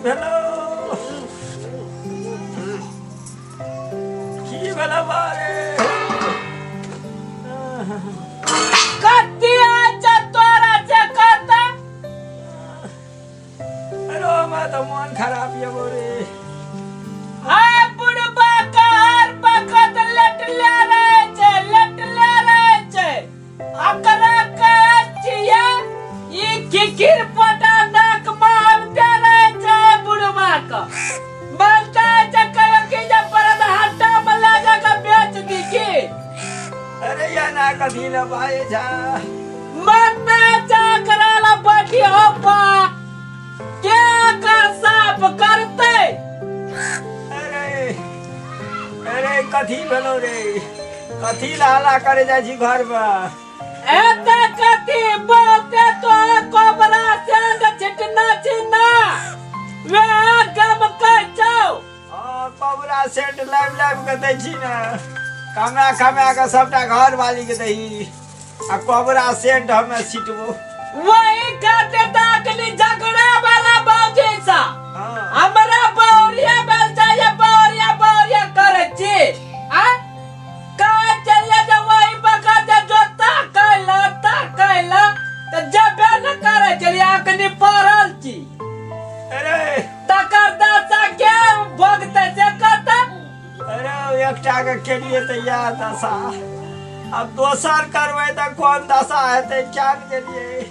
भेलो की भेलो बारे कथी छै तोरा से कत अरे हमरा तऽ मन खराब ये रे हाय बुढ़बा के हर बखत लटले रहे छै लटले रहे छै अकरा कहै छियै ई खिखिर पोटा नाक मे आबिते रहे छै बुढ़बा के बोलता छै कहियो कि जे बरद हट्टा मे लए जा के बेच दी की अरे या ना कथी ले भाई जा मन नहि छै एकरा लए बैठी हो पा के एकर साफ करतै अरे अरे कथी भेलो रे कथी ला हल्ला करे जाइ छी घर मे एते कथी बोलते तोरा कोबरा सेंध छिटना छी ना वएह गम कहै छौ। हाँ कोबरा सेंट लाबि लाबि के दै छी ने कमा कमा के सबटा घर वाली के दही आ कोबरा सेंट हमे छिटबो। वही खातिर तऽ अखनी झगड़ा वाला बाबूजी सा हमरा बहुरिया भेल छै बहुरिया बहुरिया करै छी आ कहे चलिए जे वही बखत जे जोता कैला ता कैला तऽ जबे न करै छलियै अखनी पड़ल छी। अरे तकर दशा के भोगतै से कतऽ। अरे एकटा के केलिए तऽ इएह दशा अब दोसर करबै तऽ कोन दशा हेतै क्या गेलियै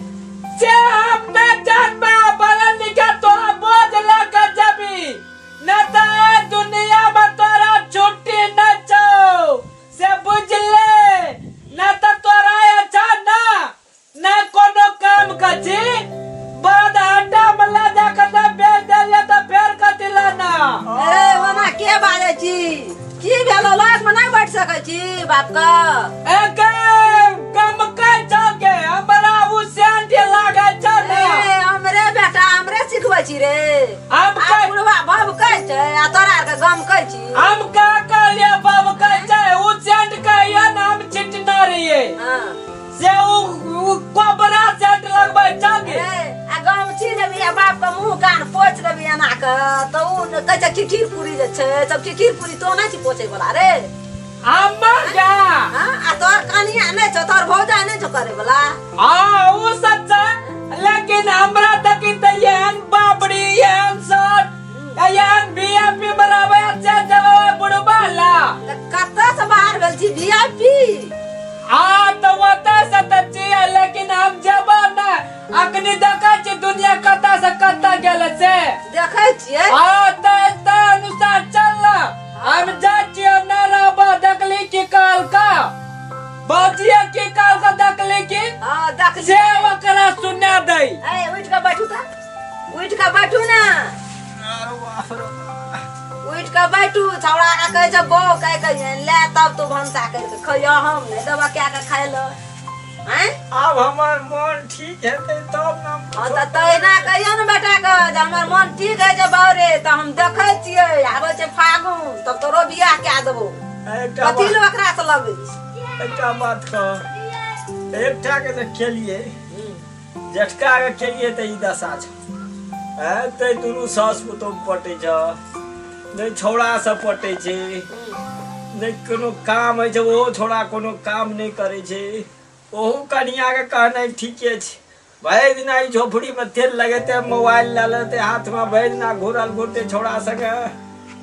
से हम नहि जानबै। भले लिखा तोरा बोझ लऽ के जेबी न तऽ एहि दुनिया मे तोरा छुट्टी नहि छौ से बुझले न तऽ तोरा अच्छा ना न कोनो काम के छी बद हड्डा मे लऽ जा के नहि बेच देलियै तऽ फेर कथी लेना। अरे ओना के बाजै छी की भेलो लग मे नहि बैठ सकै छी बाप के एके गम कै छौ गे हमरा उ सेंट लागै छौ ने। ए हमरे बेटा हमरे सिखबै छी रे हम आ बुढ़वा बाप कहै छै आ तोरा आर के गम कहै छी। हम का कहलियै बाप कहै छै उ सेंट कहियो ने हम छिटने रहियै से उ कोबरा सेंट लगबै छौ गे। आ गमछी देबी आ बाप के मुँह कान पोछि देबी एना के तऽ उ कहै छै खिखीर पूरी जे छै सब खिखीर पूरी तो नहि छी पोछै वाला रे हमर गा। आ तोहर कनिया नहि छौ तोहर भौजाइ नहि छौ करे वाला। हाँ उ सब छै लेकिन हमरा देखी तऽ एहन बाबरी एहन सर एहन वीआईपी बनाबै से जब बुढ़बा ला तऽ कतऽ से बाहर भेल छी वीआईपी। हाँ तऽ ओतऽ से तऽ छियै लेकिन हम जेबो ने अखनी देखै छी दुनिया कतऽ से कतऽ गेल से देखै छियै। हाँ तऽ तऽ अनुसार चल ना हम जाइ छियै न रहबो देखली की कहलका भौजिया की कहलका देखली की हाँ देखली से ओकरा सुना दै। ए उठि कऽ बैठू तऽ उठि कऽ बैठू ना उठि कऽ बैठू छौड़ा के कहै छै बौ कहि कऽ ले तब तू भनसा करि कऽ खइह हम नहि देबऽ कए कऽ खाइ लए। आब हमर मन ठीक हेतै तब ने। हाँ तऽ तहिना कहियौ ने बेटा के जे हमर मन ठीक होइ छै बाउ रे तऽ हम देखै छियै आबै छै फागुन तब तोरो बियाह कए देबौ। कथी लए ओकरा से लगै छै। एकटा बात कह एकटा के तऽ केलियै जेठका के केलियै तऽ ई दशा छै तै दुनू सास पुतोह पटै छ नहि छौड़ा सब पटै छै नहि कोनो काम होइ छै ओहो छौड़ा कोनो काम नहि करै छै ओहू कनिया के कहनाइ ठीके छै भरि दिना ई झोपड़ी मे तेल लगेतै मोबाइल लऽ लेतै हाथ मे भरि दिना घुरल घुरतै छौड़ा संगे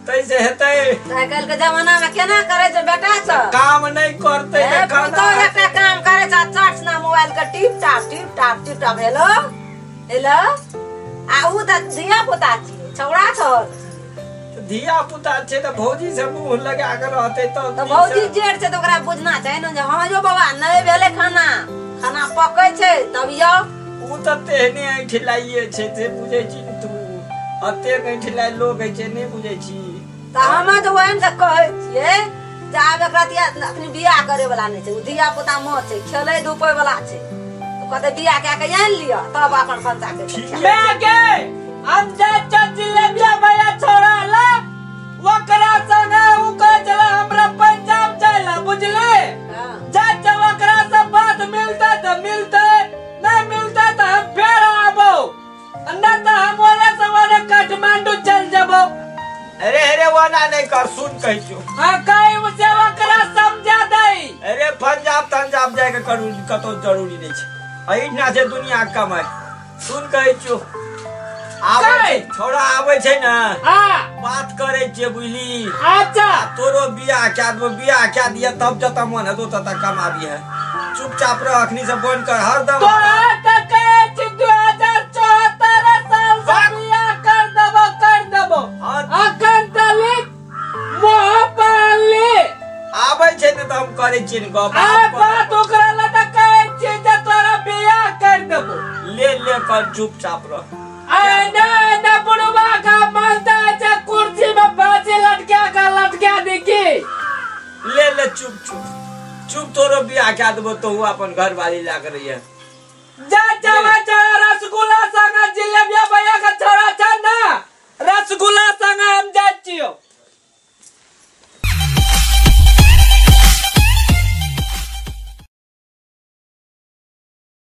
तैसे हेतै। आइ काल्हि के जमाना मे केना करै छै बेटा सब काम नहि करतै तऽ पुतोह एकटा काम करै छै चट ना मोबाइल के tip top tip top tip top hello hello आ उ तऽ धिया पुता छियै छौड़ा छौ धिया पुता छै तऽ भौजी से मुँह लगा के रहतै तऽ भौजी जेठ छै तऽ ओकरा बुझना चाही ने जे हँ यौ बाबा नहि भेलै खाना खाना पकै छै तब यौ। उ तऽ तेहने ऐठलाइए छै से बुझै छी ने तू अतेक ऐठलाइ लोक होइ छै नहि बुझै छी। तऽ हम तऽ ओहन से कहै छियै जे आब एकरा अखनी बियाह करे वाला नहि छै उ धिया पुता माँ छै खेलै धूपै वाला छै कहतै बियाह कए के आनि लिअ तब अपन भनसा करि कऽ खायब। गे हम जाइ छियौ जिलेबिया भैया छोड़ा ला ओकरा संगे उ कहै छलै हमरा पंजाब जाइ ला बुझली जाइ छियौ ओकरा से बात मिलतै तऽ मिलतै नहि मिलतै तऽ हम फेर आबौ नहि तऽ हम ओने से ओने काठमांडू तमिलनाडु चल जबो। अरे अरे वाना नहीं कर, सुन कहि छो। हां कहि उसे ओकरा समझा दई। अरे पंजाब तंजाब जाय के करू कतो जरूरी नहीं छै, एहिना छै दुनिया कमाई। सुन कहि छो, आबै छोड़ा आबै छै ने, हां बात करै छियै बुझली। अच्छा तोरो बियाह क्या देबो, बियाह क्या दिया तब जत मन हेतो तत कमाबी है। चुपचाप रह, अखनी से बंद कर हरदम। तोरा त कहै छी 2074 साल से बियाह कर देबो कर देबो, अखन तली मोह पाली आबै छै ने त हम करै छियै ने गप। आ बात ओकरा ल त कहै छियै जे तोरा बियाह कर देबो। ले ले कर, चुपचाप रह। ना ना बुढ़वा का मानता है कुर्सी में फांसी लटका का लटका देखी। ले ले चुप चुप चुप, तोरो बियाह क्या देबो तो अपन घर वाली ला कर रही है। जा जा जा